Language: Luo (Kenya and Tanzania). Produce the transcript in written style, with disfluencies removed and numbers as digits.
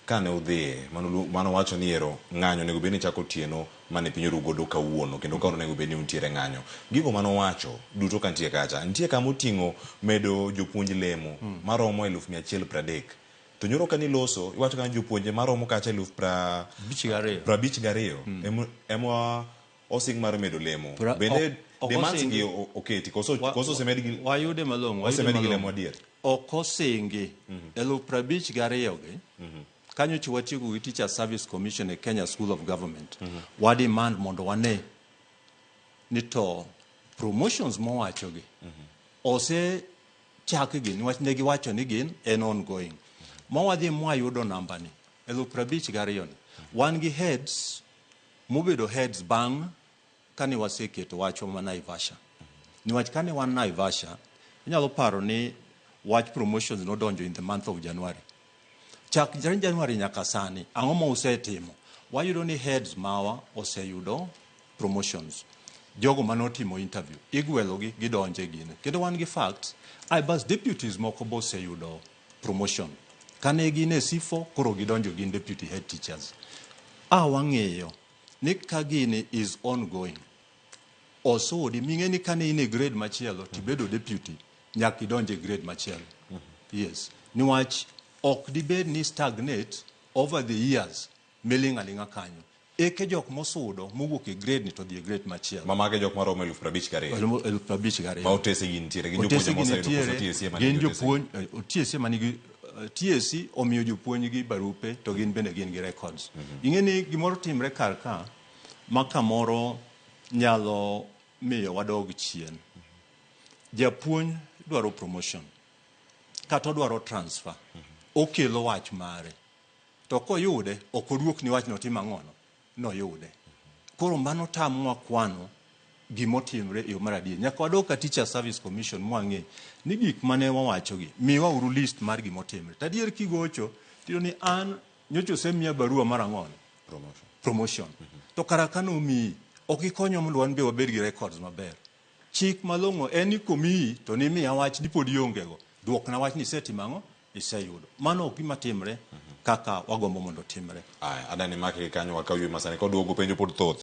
Kane udhiye, mano wacho ni ero ng'anyo onego bed ni chako otieno mane piny oru godo kawuono kendo kawuono onego bed ni untiere ng'anyo. Gigo mane owacho duto ka nitie kacha, nitie kama oting'o medo jopuonj lemo maromo 130,000. To nyoro kane iloso, iwacho kanyo jopuonje maromo kacha eluf pra 52. 52 ema osing mar medo lemo. Bende Ok demands osingi. gi oketi koso koso osemed gi Wayude malong'o. Wayude osemed gi lemo malong'o. adier? Ok osingi. 52,000 gi, kanyocha watieko gi Teacher Service Commission e Kenya School of Government. Wa demand mondo wane ni to promotions mowachogi ose chakgi niwach ne giwacho ni gin en ongoing. Ma wadhi mwayudo namba ni 52,000 ni. Wan gi heads mobedo heads bang' kane waseketo wachwa ma Naivasha. Niwach kane wan Naivasha, inyalo paro ni wach promotions nodonjo in the month of January. Chak January nyaka sani, ang'o ma usetimo? Wayudo ni heads mawa oseyudo promotions. Jogo manotimo interview, igwelogi gidonje gine. Kendo wan gi facts, bas deputies moko bo oseyudo promotion. Kane gin e C4, koro gidonjo gin deputy head teachers. A wang'eyo ni ka gini is ongoing, osudi ming'e ni kane in e grade machielo tibedo deputy nyaka idonj e grade machielo. Yes. Niwach ok dibed ni stagnate over the years miling' aling'a kanyo. Eke jok mosudo mowuok e grade ni to dhi e grade machielo. Ma mage jok maromo 52,000. 52,000. Ma otese gi nitiere, gin jopuonje Otese gi moseyudo koso nitiere, TSC ema gin nigi otese? jopuonj, TSC ema nigi TSC omiyo jopuonj gi barupe to gin bende gin gi records. Ing'e ni gimoro timre kar ka ma kamoro nyalo miyo wadog chien. Japuonj dwaro promotion kata odwaro transfer, okelo wach mare. To koyude, ok oduok ni wach notimo ang'ono, noyude. Koro mano tamowa kwano gimotimre e yo mar adier. Nyaka wadog ka Teacher Service Commission mwang'e ni gik mane wawachogi, miwa uru list mar gimotimre. To adier kigocho, tiyudo ni an nyocha osemiya barua mar ang'ono? Promotion. Promotion. To kara ka nomiyi, ok ikonywa mondo wan be wabed gi records maber. Chik malong'o en ni komiyi to nimiya wach ni pod iongego. Duokna wach ni isetimo ang'o? Iseyudo. Mano ok gima timre kaka wagombo mondo otimre. Aya, adani make gi kanyo wakaw ywe masani koduogo penjo pod thoth.